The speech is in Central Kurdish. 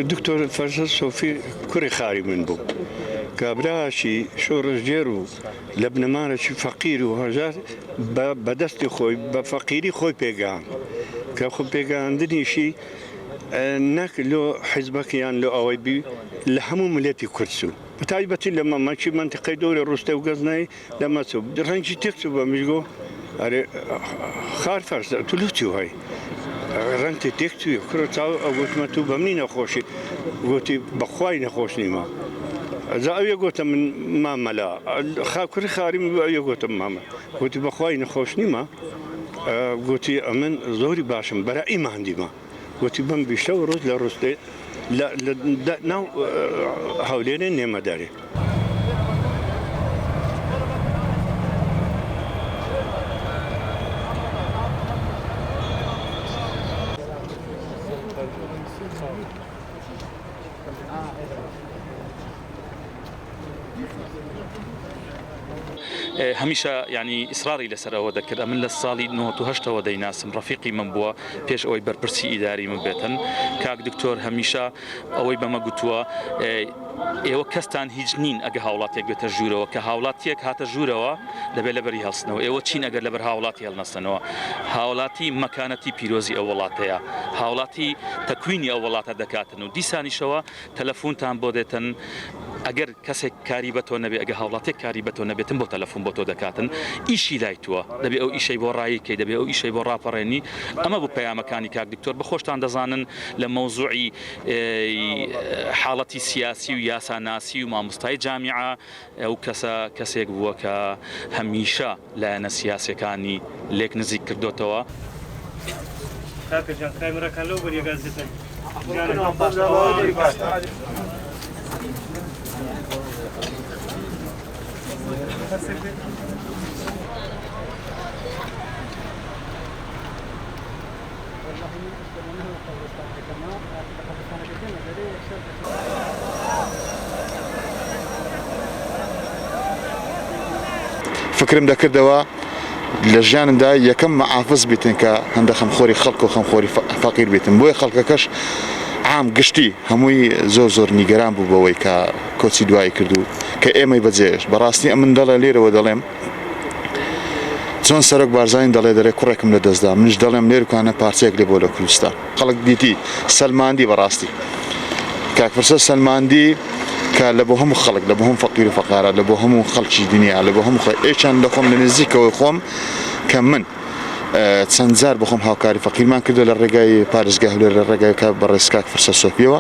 دکتۆر فەرزەند سۆفی کوڕی خاری من بوو. کابراشی شۆڕشگێر و لە بنەماڵێکی فەقیر و هەژار بە دەستی خۆی بە فەقیری خۆی پێگەیاند کە خۆ پێگەیاندنیشی نەک لۆ حیزبەکە یان لۆ ئەوەی بی لە هەموو ملەتی کورد چوو بە تایبەتی لە مەمەکی مەنتیقەی دۆری ڕوستێ و گەزنەی لە مەچوو ڕەنگی تێک چوو بە مشگۆ ئەرێ خار فەرز تو لۆ چی وای ڕەنگتی تێک چووی کوڕە چاو ئەو گوتمە تو بەمنی نەخۆشی گوتی بەخوای نەخۆش نیمە جا ئەوێ گوتە من مامەلا خاکوری خاری من ئەوێ گوتم مامە گوتی بەخوای نەخۆش نیمە گوتی ئەمن زۆری باشم بەرە ئیمان دیمە گوتی بم بیشە و ڕۆژ لە ڕوستێ لە ناو هەولێرێ نێمە دەرێ. هەمیشە یانی ئیسراری لەسەر ئەوە دەکرد ئەمن لە ساڵی 98 ەوە دەیناسم ڕەفیقی من بووە پێش ئەوەی بەرپرسی ئیداری من بێتن کاک دکتۆر هەمیشە ئەوەی بەمە گوتووە ئێوە کەستان هیچ نین ئەگە هاوڵاتێک بێتە ژوورەوە کە هاوڵاتیەک هاتە ژوورەوە دەبێت لەبەری هەڵسنەوە ئێوە چین ئەگەر لەبەر هاوڵاتی هەڵنەسەنەوە هاوڵاتی مەکانەتی پیرۆزی ئەو وڵاتەیە هاوڵاتی تەکوینی ئەو وڵاتە دەکاتن و دیسانیشەوە تەلەفونتان بۆ دێتن ئەگەر کەسێک کاری بە تۆ نەبێ ئەگە هاوڵاتێک کاری بە تۆ نەبێتن بۆ تەلەفون بۆ تۆ دەکاتن ئیشی لای تووە دەبێ ئەو ئیشەی بۆ ڕایی کەی دەبێ ئەو ئیشەی بۆ ڕاپەڕێنی ئەمە بوو پەیامەکانی کاک دکتۆر بە خۆشتان دەزانن لە مەوزوعی حاڵەتی سیاسی و یاساناسی و مامۆستای جامیعە ئەو کەسە کەسێک بووە کە هەمیشە لایەنە سیاسیەکانی لێک نزیک کردۆتەوە. کاکە جان کامێراکان لەو بەریە گاز دێتن. فکرم دەکردەوە لە ژیانمدا یەکەم مەعافز بیتن کە هەندە خەمخۆری خەڵک و خەمخۆری فەقیر بیتن بۆیە خەڵکەکەش عام گشتی هەمووی زۆر زۆر نیگەران بوو بەوەی کە کۆچی دوایی کرد و کە ئێمەی بەجێهێشت بەڕاستی ئەمن دەڵێ لێرەوە دەڵێم چۆن سەرۆک بارزانی دەڵێ دەرێ کوڕێکم لە دەستدا منیش دەڵێم لێرکانە پارچەیەک لێ بۆ لە کوردستان خەڵک دیتی سەلماندی بەڕاستی کاک فرسەت سەلماندی کە لە بۆ هەموو خەڵک لە بۆ هەموو فەقیر و فەقارە لە بۆ هەموو خەڵکی دنیا لە بۆ هەموو خەڵک ئێچان لە خۆم لە نزیکەوەی خۆم کە من چەند جار بەخۆم هاوکاری فەقیرمان کردو لە ڕێگای پارێزگای هەولێر لە ڕێگای کە بەڕێز کاک فرسەت سۆفیەوە.